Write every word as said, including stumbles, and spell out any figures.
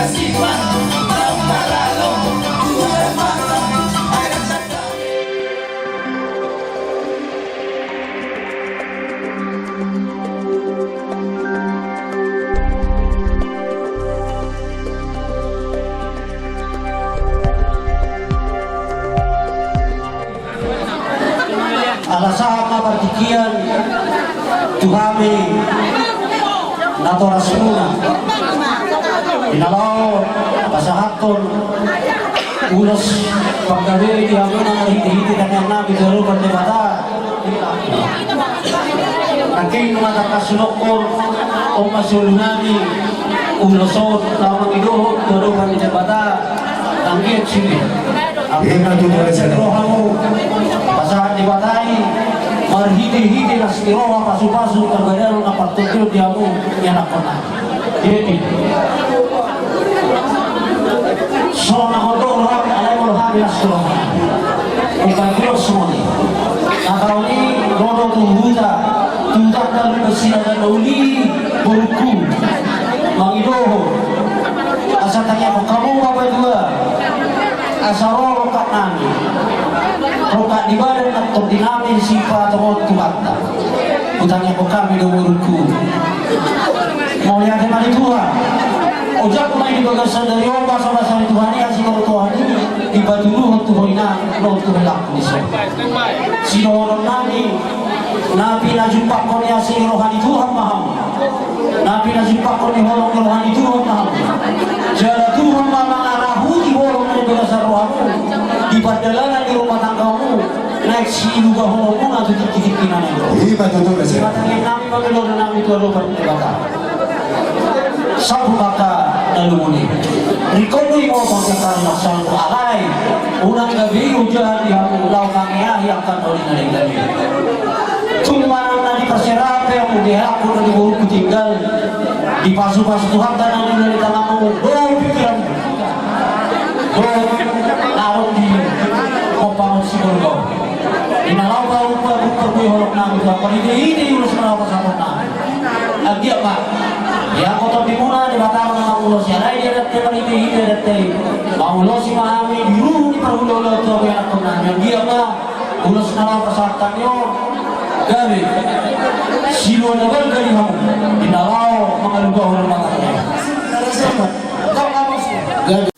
Ala sahat ma partingkian tu hami natorasmuna. Di na laho pasahathon ulos panggabean di hamuna marhitehite tangiang nami tu adopan Debata. Nangkin nunga tangkas hudok on, on ma solu nami ulos on laho mangidohon tu adopan ni Debata. Anggiat sude. Ima tutu, rohamu pasahat Debata i marhitehite las ni roha, pasupasu, panggabean na partondion di hamu ianakhonna. Jadi, songon na hudok roham, alai molo hami las tu roha. Bukan kilo semoni. Na taon i ro do tu huta, tu huta na lupa sila dan uli borungku. Mangidohon asa tangiangkon hamu ma patua, asa ro rongkap nami, rongkap ni badan nang tondi nami sipatongon Tuhanta. Hutangiangkon hami do borungku. Mauliate ma di Tuhan. Ojak ma i di bagasan sadari on, basabasa ni Tuhan i, asi ni roha ni Tuhan i dipatuduhon tu ho inang dohot tu ho inang. Sidohonon nami, na pinajumpangkon ni asi ni roha ni Tuhan ma hamu. Na pinajumpangkon ni holong ni roha ni Tuhan ma hamu. Jala Tuhan ma mangarahuti holong na di bagasan rohamu di pardalanan ni rumah tanggamu. Naeng siluga holongmuna tu tingki-tingki na naeng ro. Ima tutu, Mas. Ima tangiang nami, pangidoan nami tu adopan Debata. Sampul ma angka na lungun i. Ringkot do i molo pasahat ni laksana, alai unang gabe i ojahan di hamu laho mangeahi angka na uli na denggan i. Tung manang na di parserape hamu, di hahangku na di borungku tinggal, dipasupasu Tuhanta na niula ni tanganmu dohot pikiranmu. Dohot adong di pomparan siborngin. Di na laho parupa-rupa boi holong nami tu hamu marhite-hite ulos na laho pasahaton nami. Anggiat ma, ia angka tondimuna, Debata ma na mangulosi, alai di adat i marhite-hite adat i mangulosi ma hami di ruhut ni parhulahulaan tu hamu ianakhon nami. Anggiat ma ulos na laho pasahaton nami on gabe silua na balga di hamu di na laho mangalugahon rumah tangga. Gabe.